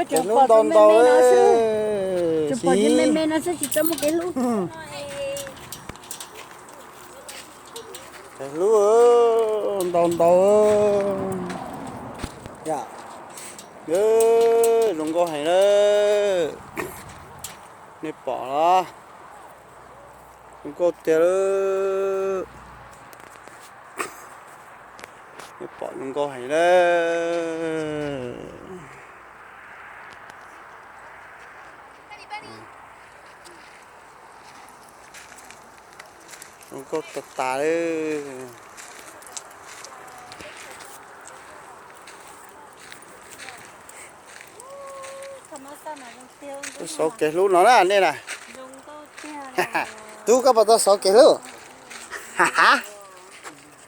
Kev hlub ntau ntau xwb. Tsis pom me me no xwb, tsis tau muaj kev hlub. Kev hlub ntau ntau. Zoo nkauj heev lawm. Nej pom los? Zoo nkauj tiag lawm. Nej pom zoo nkauj heev lawm. Zoo nkauj tas tas li. Tuaj xauv kev hlub no na nej na. Tub, koj puas tau xauv kev hlub?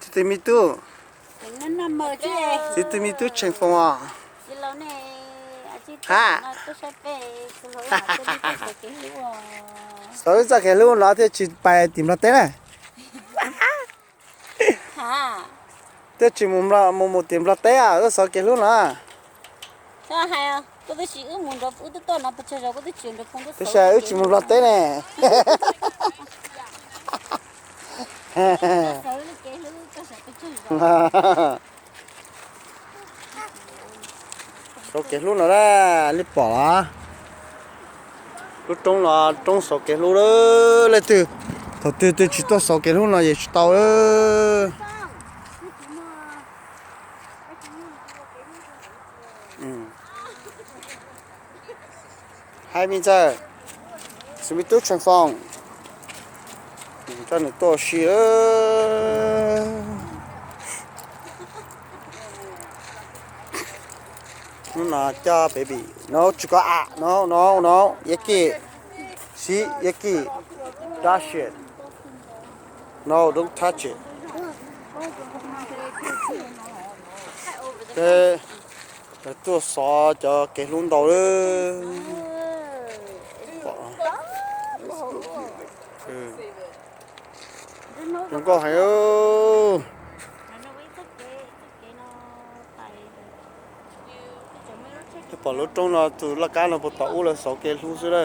Txiv tw me tub. Txiv tw me tub Tsheej Foom os. Ha. Xauv wb txoj kev hlub no thiaj tsis pais tim Nplog teb na. Thiaj tsis mus mus mus tim Nplog teb, wb xauv kev hlub no. Tiam sis wb tsis mus Nplog teb ne. Xauv kev hlub no na, nej pom los? Lub roob no roob xauv kev hlub lawm. Leej twg thaum twg twg tsis tuaj xauv kev hlub no ces tsis tau lawm. Hais me ntxawg, xws me tub Tsheej Foom, coj nws tuaj ua si. Hnub no coj baby no, tsis kov am no, no, no, yuav kim, si yuav kim, dash it, no, don't touch it. Peb tuaj xauv cov kev hlub ntau lawm. Zoo nkauj heev. Pom lub roob no tus laj kab no puag tom ub lawv xauv kev hlub xwb na.